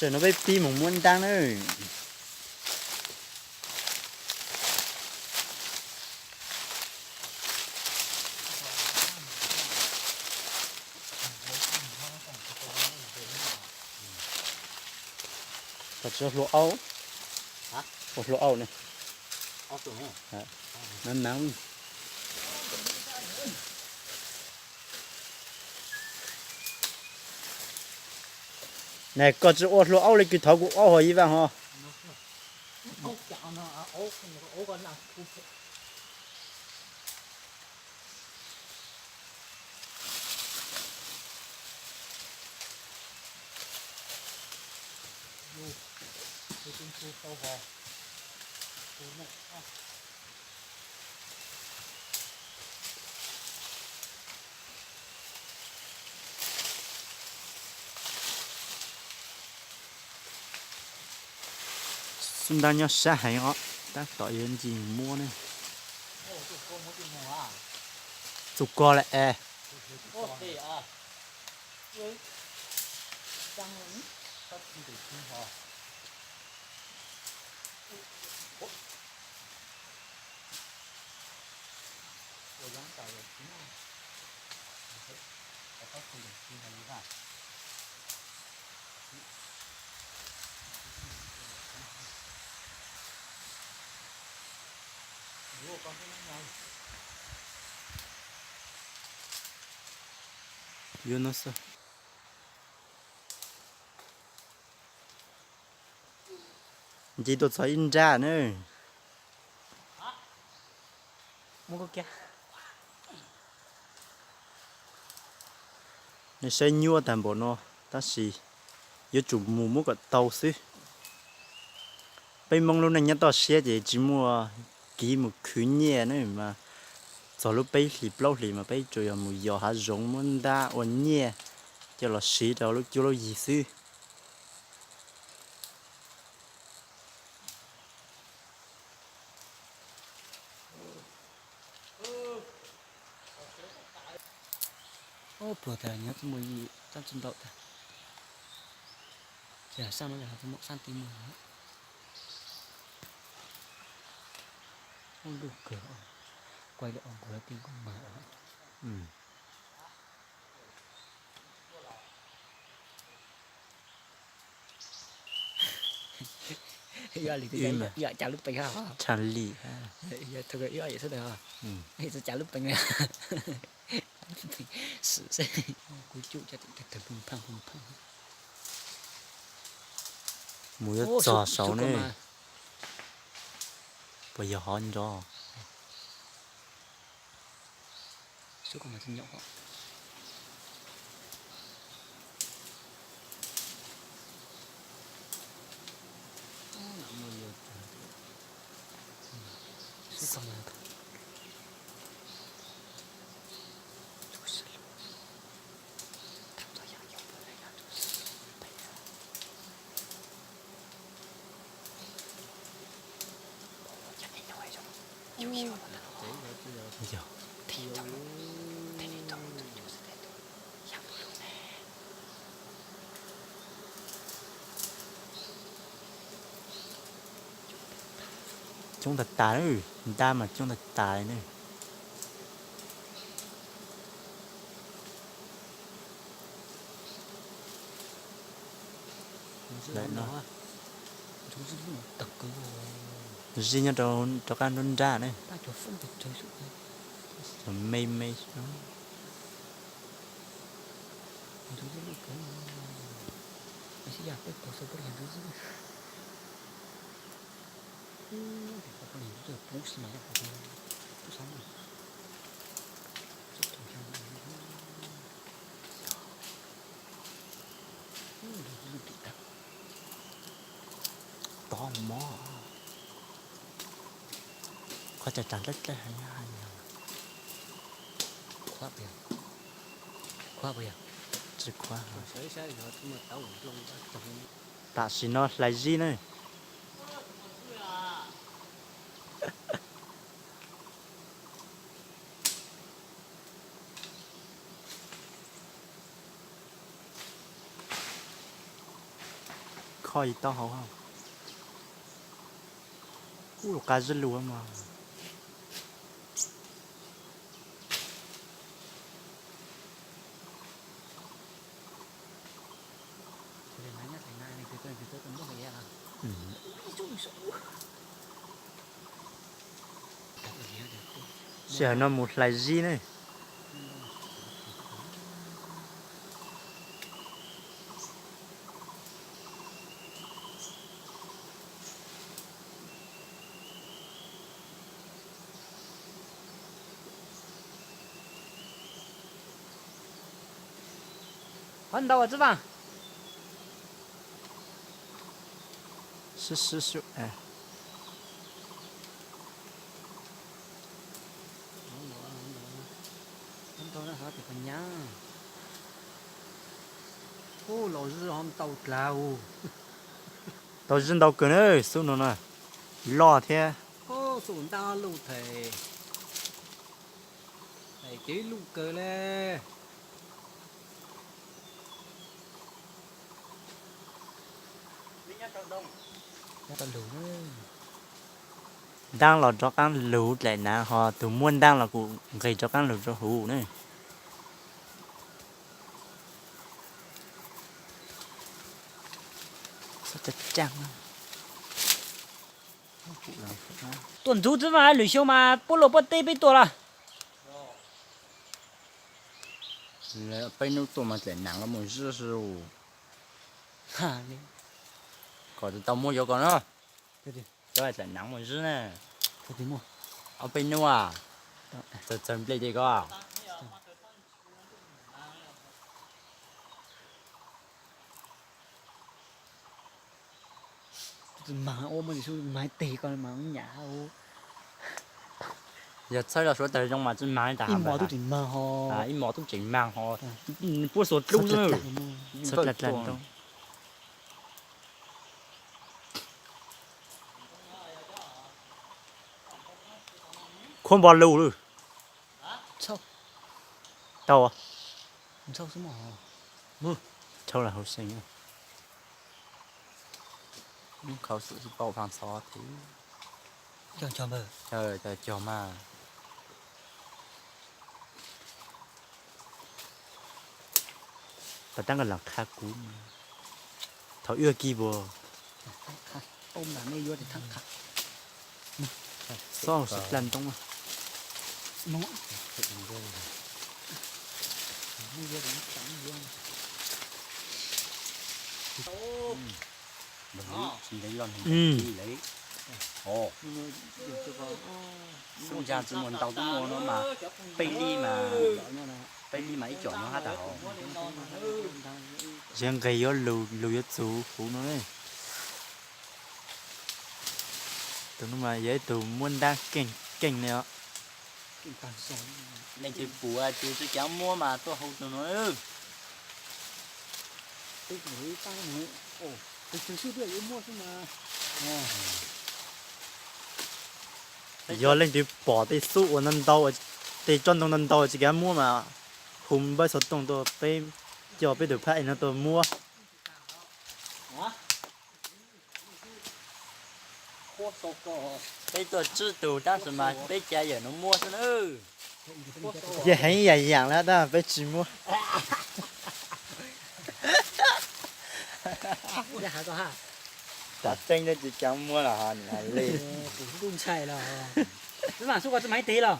Tam no peb pib mus muab ntab na. Koj tsis ua hlua aub? Ua hlua aub ne. Nab nab. Ne koj tsis ua hlua aub li kws thov kuv aub hos ib vaaj hos. Xub ntab nyob sab heev os, tab tom yuav nce mus muab ne. Txug koj lawm es. Yuav no xwb. Nce tuaj txog ib nrab na. Nej saib nyuaj tag npaum no, tab sis yuav tsum mus muab kom tau xwb. Peb Hmoob lub neej nyob toj siab ces tsis muaj kev mus khwv nyiaj ne mas, txog lub peb hlis plaub hlis mas peb tsuas yog mus yos hav zoov muab ntab ua nyiaj coj los siv rau lub cuab lub yig xwb. Pluag tas nyob txuj muaj yim txaj txuj ntau tas. Ces sab no yog txuj muaj sab ti muag. Ub, lub kawg, kuaj li os, nkaus lawv ti nkaus mas. Ib yam cas lub peev hab, tshaj li, ib yam xwb tas, cas lub peev, kuv cum cas tawg pheej pheej pheej. Mus yuav txog saud ne, puas yog hov nrov? Coob tag tas, ntab mas coob tag tas ne. Lawm no, zij nyob rau qab nruab nrab ne. Me me. Tov mov, qhov tsav tsav dlawb dlawb heev. Tsis khuav. Tam sim no hlais zib na. Ho yim tau hauv. Ub, lus qab zib lus mas. Sij hawm no mus hlais zib ne. Qhov ntau tsi vas. Sib sib sib. Ub, los zib ho ntau dlav u. Tau zib ntau kawg na, xub no na. Loj thiab. Xub ntab loj thiab. Ces loj kawg le. Ntaab los rov qaab lug dlaim naav, ho tug muab ntaab los kuj nqis rov qaab lug rua huv ne. Tuaj ntxuv tsi mas lwm xyoo mas puab luaj puab teb peb tuaj lawm. Peb nub tuaj mas dlaim naav los moog zib si. Kom tau muab yuav ko na. Cov dlaim naav moog zib na. Ob peb nub txawg txawg nplej li ko. Yog txhawb los suav tawg zoo mas tsi maag li tas. Ib mos tub tseem maag ho puab xuas dlub xwb. Khuab npo lug lawm. Tau. Tau las hauv seem. Khauv xwm tsis paub phaag xov thiab. Cog mas. Pas taab koj lam qha kuv. Thaum wb kis puas. Xob hauv sab dlaj ntoo. Xub ncaag tsi muaj ntau tub muaj no mas peb lib mas, peb lib mas ib com no hab tas hauv. Ziav nqeg yuav lug, lug yuav txug huv no ne. Tug no mas yog ib tug muab ntaab keej keej ne os. Leej twg pum ces tsi kav muab mas tuaj hu tug no. Yog leej twg pom tej xub uas ntau ntau, tej tsob ntoo ntau ntau tsis kav muab mas hu npawb xov tooj tuaj peb coj peb tus phab ej no tuaj muab. Peb tuaj tsib tug tab sis mas peb cav yawm no muab xwb na. Yog heev ib yaam yaam le tab peb tsis muab. Tseeb tsis kav muab los ho li. Xub koj tsi maam ib teg los?